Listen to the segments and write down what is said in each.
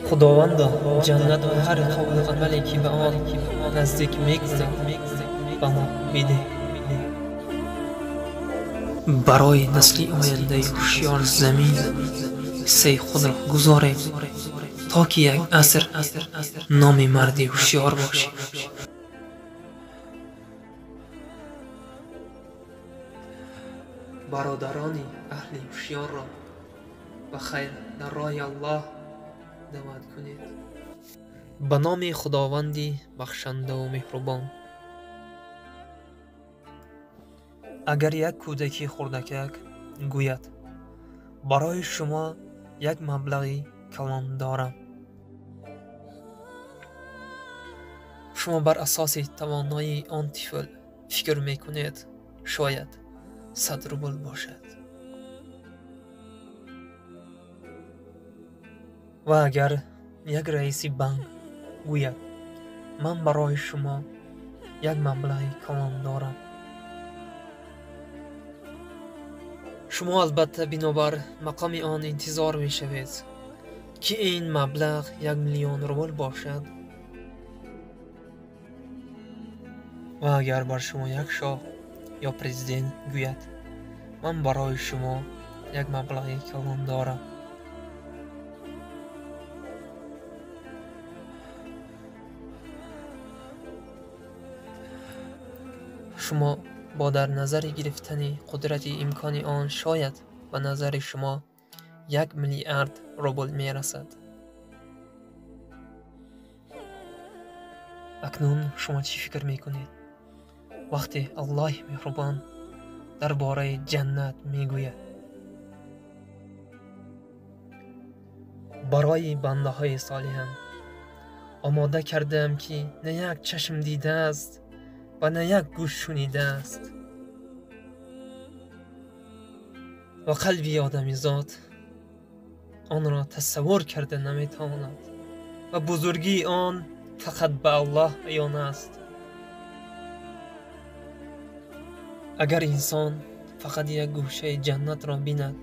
Худовандо, ҷаннат ва ҳар қавлу амале ки ба он наздик мекунад, ба мо бидеҳ. Барои насли ояндаи ҳушёр замин ҳиссаи худро гузорем, то ки як аср номи марди ҳушёр бошем. Бародарони аҳли ҳушёрро ба хайр дар роҳи Аллоҳ даъват кунед. Ба номи Худованди бахшандаву меҳрубон. Агар як кӯдаки хурдакак гӯяд: барои шумо як маблағи калон дорам, шумо бар асоси тавоноии он тифл фикр мекунед, шояд 100 рубл бошад. Ва агар як раиси банк гӯяд: ман барои шумо як маблағи калон дорам, шумо албатта бинобар мақоми он интизор мешавед, ки ин маблағ 1 миллион рубл бошад. Ва агар бар шумо як шоҳ ё президент гӯяд: ман барои шумо як маблағи калон дорам, шумо бо дар назар гирифтани қудрати имкони он шояд ба назари шумо 1 миллиард рубл мерасад. Акнун шумо чӣ фикр мекунед вақте Аллоҳи меҳрубон дар бораи ҷаннат мегӯяд? Барои бандаҳои солиҳам омода кардаам, ки на як чашм дидааст ва на як гӯш шунидааст ва қалби одамизод онро тасаввур карда наметавонад ва бузургии он фақат ба Аллоҳ аён аст. Агар инсон фақат як гӯшаи ҷаннатро бинад,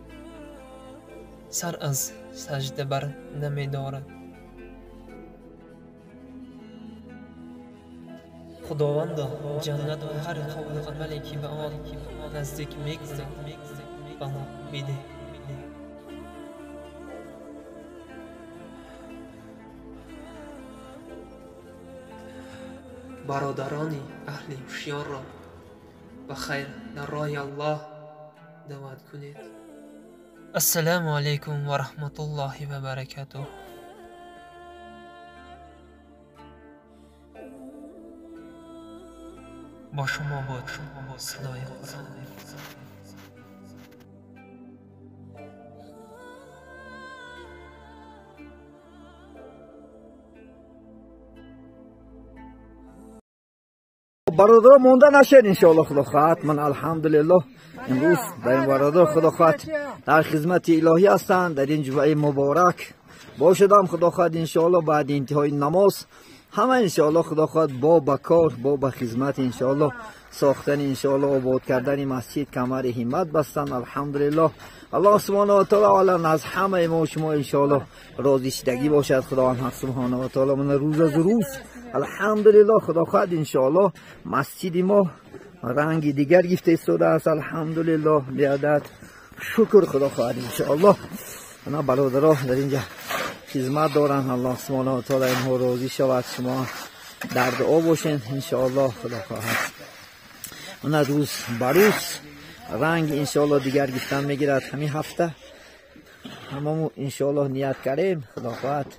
сар аз саҷда бар намедорад. Худовандо, ҷаннат ва ҳар қавлу амале ки ба он наздик мекунад, ба мо бидеҳ. Бародарони аҳли ҳушёрро ба хайр дар роҳи Аллоҳ даъват кунед. Ассалому алайкум ва раҳматуллоҳи ва баракатуҳ. Бо шумо буд садои Қуръон. Бародаро монда нашед, иншоалло худо хоҳад. Ман алҳамдулиллоҳ имрӯз дар ин бародар худо хоҳад дар хизмати илоҳӣ ҳастанд, дар ин ҷумъаи муборак бошадам худо хоҳад иншоалло баъди интиҳои намоз ҳама иншоалло худо хоҳад бо ба кор, бо ба хизмат иншоалло сохтани иншоалло обод кардани масҷид камари ҳиммат бастанд. Алҳамдулиллоҳ Аллоҳ субҳонаҳу ва таъоло алан аз ҳамаи мо шумо иншоалло розӣ шидагӣ бошад. Худованд ҳақ субҳонаҳу ва таъоло ман рӯз аз рӯз алҳамдулиллоҳ худо хоҳад иншоалло масҷиди мо ранги дигар гирифта истодааст. Алҳамдулиллоҳ беадад шукр худо хоҳад иншоалло. Ана бародаро дар инҷа хизмат доранд. Аллоҳ субҳонаҳу ва таъоло инҳо розӣ шавад. Шумо дар дуо бошед иншоалло худо хоҳад. Ана рӯз ба рӯз ранг иншоалло дигар гирифтан мегирад. Ҳамин ҳафта ҳамамо иншоалло ният кардем худо хоҳад,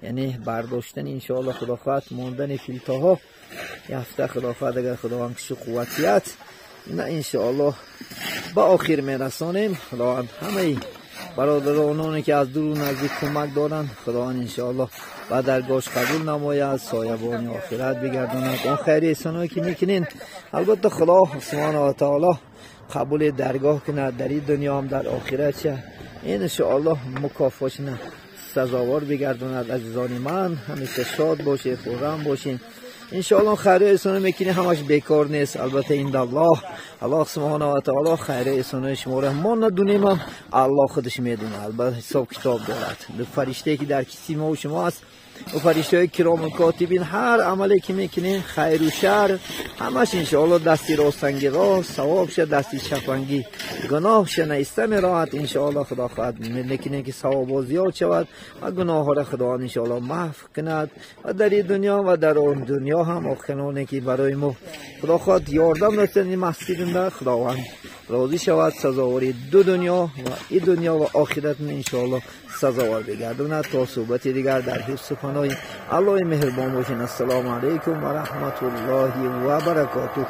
яъне бардоштани иншоалло худо хоҳад мондани филтоҳо ҳафта худо хоҳад агар худованд кишу қувватият ина иншоалло ба охир мерасонем. Худованд ҳамаи бародарононе ки аз дуру наздик кӯмак доранд, худованд иншоалло ба даргоҳаш қабул намояд, соябони охират бигардонад. Он хайри эҳсоное ки мекунен албатта худо субҳонаҳу ва таъоло қабули даргоҳ кунад дар ин дунё ҳам дар охират ча иншоаллоҳ мукофотшона сазовор бигардонад. Азизони ман, ҳамеша шод бошед, хуррам бошед. انشاءالله خیر احسان میکنی همش بیکار نیست. البته این الله الله سبحانه و تعالی خیر احسان شما را ما ندونیم، هم الله خودش میدونه. البته حساب کتاب دارد. فرشته که در کیسی ما و شما است و فرشته های کرام و کاتبین، هر عملی که میکنین خیر و شر همش انشاءالله دستی راستنگی راست ثواب شه، دستی چپنگی گناه شه نیسته میراحت. انشاءالله خدا خواهد میکنه که ثواب زیاد شود و گناه ها را خداوند انشاءالله محو کند و در این دنیا و در آن دنیا هم آخرانه که برای ما خدا خواهد یاردم رسید این مسجد خداوند راضی شود، سزاواری دو دنیا و این دنیا و آخرت انشاءالله سزاوار بگرداند. تا صحبت دیگر در حفظ و پناه الله مهربان باشین. السلام علیکم و رحمت الله و برکاته.